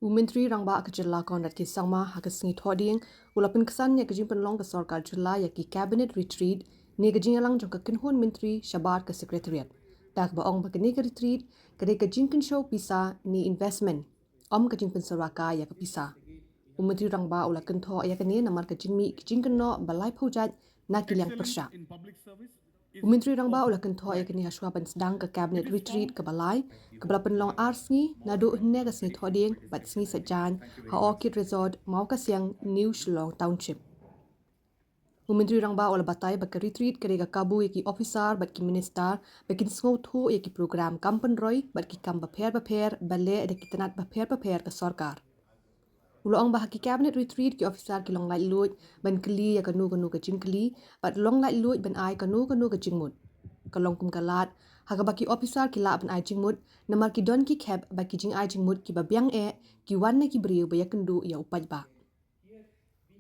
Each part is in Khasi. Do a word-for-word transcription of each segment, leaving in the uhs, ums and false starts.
U Myntri Rangbah ka Jylla Conrad K Sangma ha ka sngi Thohdieng u la pynksan ïa ka jingpynlong ka Sorkar Jylla ïa ki Cabinet Retreat ne ka jingïalang jong ka kynhun Myntri shabar ka Secretariat. Da kaba ong ba kane ka retreat ka dei ka jingkynshew pisa ne investment, ym ka jingpynsawa ka ïa ka pisa. U Myntri Rangbah u la kynthoh ïa kane namar ka jingmih ki jingkynnoh ba laiphew jait na ki liang pyrshah. U Myntri Rangbah u la kynthoh ïa kane hashwa ban sdang ka Cabinet Retreat kaba lai, kaba la pynlong ar sngi, naduh hynne ka sngi Thohdieng bad sngi Saitjaiñ ha Orchid Resort, Mawkasiang, New Shillong Township. U Myntri Rangbah u la batai ba ka retreat ka dei ka kabu ïa ki officer bad ki minister ba kin sngewthuh ïa ki program kam pynroi bad ki kam bapher bapher ba leh da ki tnat bapher bapher ka sorkar. U la ong ba ha ki Cabinet Retreat ki officer ki long laitluid ban kylli ïa kano kano ka jingkylli bad long laitluid ban ai kano kano ka jingmut. Ka long kum ka lad ha kaba ki officer ki lah ban ai jingmut namar ki don ki khep ba ki jingai jingmut kiba biang eh ki wan na ki briew ba ïakynduh ïa u paidbah.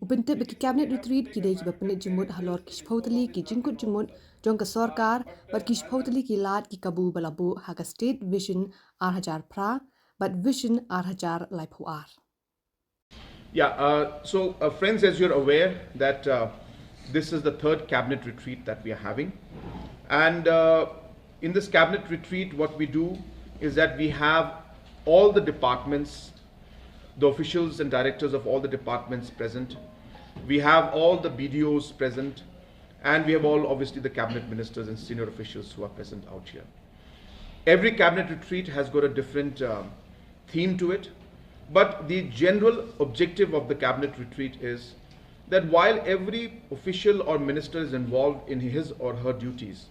U pyntip ba ki Cabinet Retreat ki dei kiba pynleit jingmut halor ki shiphew tylli ki jingkut jingmut jong ka sorkar bad ki shiphew tylli ki lad ki kabu ba la buh ha ka State Vision ar hajar phra bad Vision ar hajar laiphew ar. Yeah, uh, so uh, friends, as you're aware that uh, this is the third cabinet retreat that we are having. And uh, in this cabinet retreat, what we do is that we have all the departments, the officials and directors of all the departments present. We have all the B D Os present. And we have all, obviously, the cabinet ministers and senior officials who are present out here. Every cabinet retreat has got a different uh, theme to it, but the general objective of the cabinet retreat is that while every official or minister is involved in his or her duties,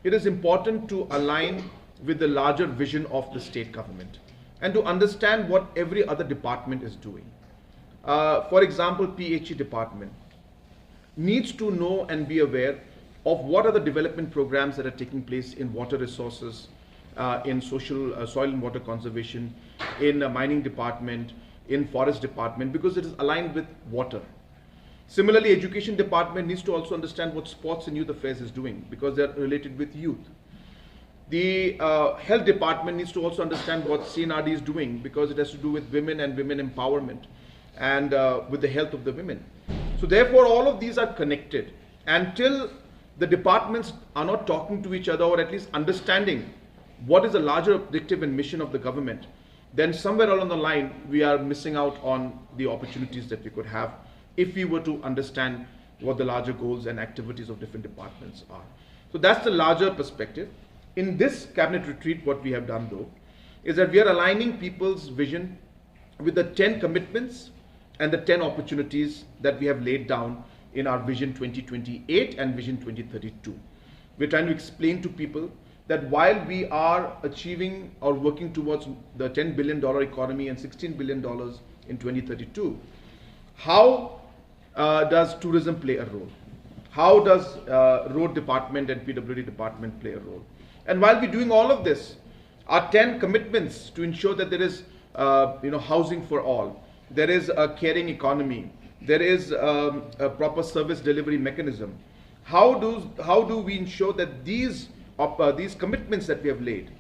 it is important to align with the larger vision of the state government and to understand what every other department is doing. Uh, for example, P H E department needs to know and be aware of what are the development programs that are taking place in water resources, uh, in social, uh, soil and water conservation, in uh, mining department, in forest department, because it is aligned with water. Similarly, education department needs to also understand what sports and youth affairs is doing, because they are related with youth. The uh, health department needs to also understand what C and R D is doing, because it has to do with women and women empowerment and uh, with the health of the women. So therefore, all of these are connected. Until the departments are not talking to each other, or at least understanding what is the larger objective and mission of the government, then somewhere along the line we are missing out on the opportunities that we could have if we were to understand what the larger goals and activities of different departments are. So that's the larger perspective. In this cabinet retreat, what we have done, though, is that we are aligning people's vision with the ten commitments and the ten opportunities that we have laid down in our Vision twenty twenty-eight and Vision twenty thirty-two. We're trying to explain to people that while we are achieving or working towards the ten billion dollar economy and sixteen billion dollars in twenty thirty-two, how uh, does tourism play a role? How does uh, road department and P W D department play a role? And while we're doing all of this, our ten commitments to ensure that there is uh, you know, housing for all, there is a caring economy, there is um, a proper service delivery mechanism. How do, how do we ensure that these, uh, these commitments that we have laid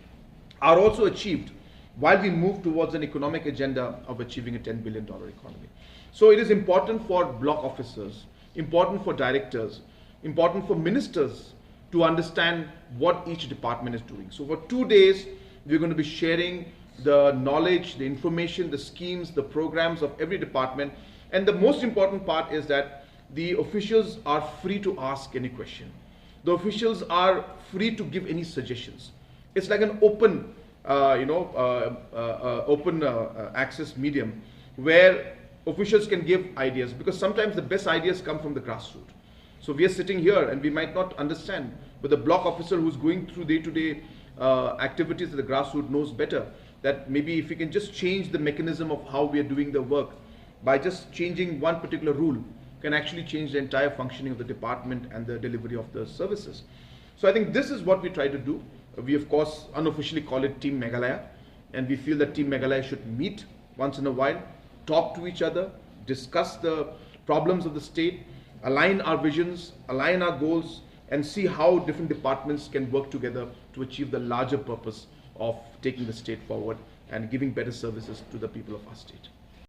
are also achieved while we move towards an economic agenda of achieving a ten billion dollar economy? So it is important for block officers, important for directors, important for ministers to understand what each department is doing. So for two days, we're going to be sharing the knowledge, the information, the schemes, the programs of every department. And the most important part is that the officials are free to ask any question. The officials are free to give any suggestions. It's like an open, uh, you know, uh, uh, uh, open uh, uh, access medium where officials can give ideas, because sometimes the best ideas come from the grassroots. So we are sitting here and we might not understand, but the block officer who's going through day-to-day uh, activities at the grassroots knows better that maybe if we can just change the mechanism of how we are doing the work by just changing one particular rule, can actually change the entire functioning of the department and the delivery of the services. So I think this is what we try to do. We, of course, unofficially call it Team Meghalaya, and we feel that Team Meghalaya should meet once in a while, talk to each other, discuss the problems of the state, align our visions, align our goals, and see how different departments can work together to achieve the larger purpose of taking the state forward and giving better services to the people of our state.